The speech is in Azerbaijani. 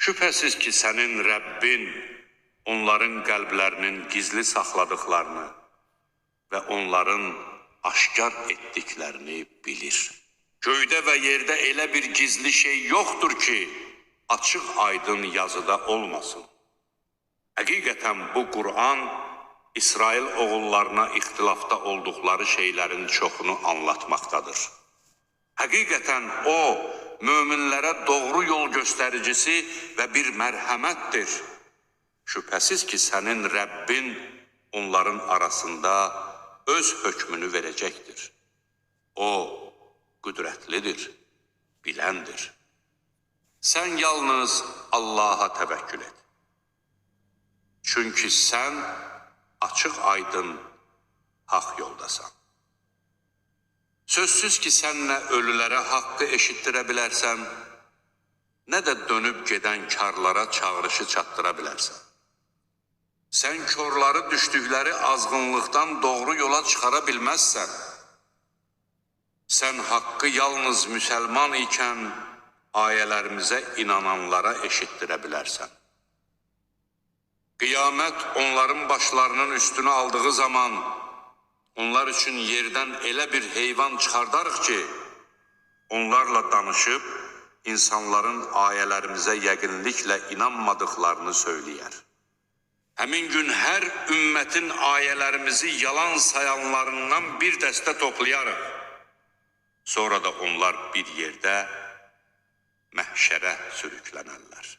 Şübhəsiz ki, sənin Rəbbin onların qəlblərinin gizli saxladıqlarını və onların aşkar etdiklərini bilir. Göydə və yerdə elə bir gizli şey yoxdur ki, açıq aydın yazıda olmasın. Həqiqətən bu Qur'an İsrail oğullarına ixtilafda olduqları şeylərin çoxunu anlatmaqdadır. Həqiqətən o, möminlərə doğru yol göstəricisi və bir mərhəmətdir. Şübhəsiz ki, sənin Rəbbin onların arasında öz hökmünü verəcəkdir. O, qüdrətlidir, biləndir. Sən yalnız Allaha təvəkkül et. Çünki sən açıq aydın haqq yoldasan. Sözsüz ki, sən nə ölülərə haqqı eşitdirə bilərsən, nə də dönüb gedən karlara çağırışı çatdıra bilərsən. Sən korları düşdükləri azğınlıqdan doğru yola çıxara bilməzsən. Sən haqqı yalnız müsəlman ikən ayələrimizə inananlara eşitdirə bilərsən. Qiyamət onların başlarının üstünə aldığı zaman onlar üçün yerdən elə bir heyvan çıxardarıq ki, onlarla danışıb insanların ayələrimizə yəqinliklə inanmadıqlarını söyləyər. Həmin gün hər ümmətin ayələrimizi yalan sayanlarından bir dəstə toplayarıq. Sonra da onlar bir yerdə məhşərə sürüklənərlər.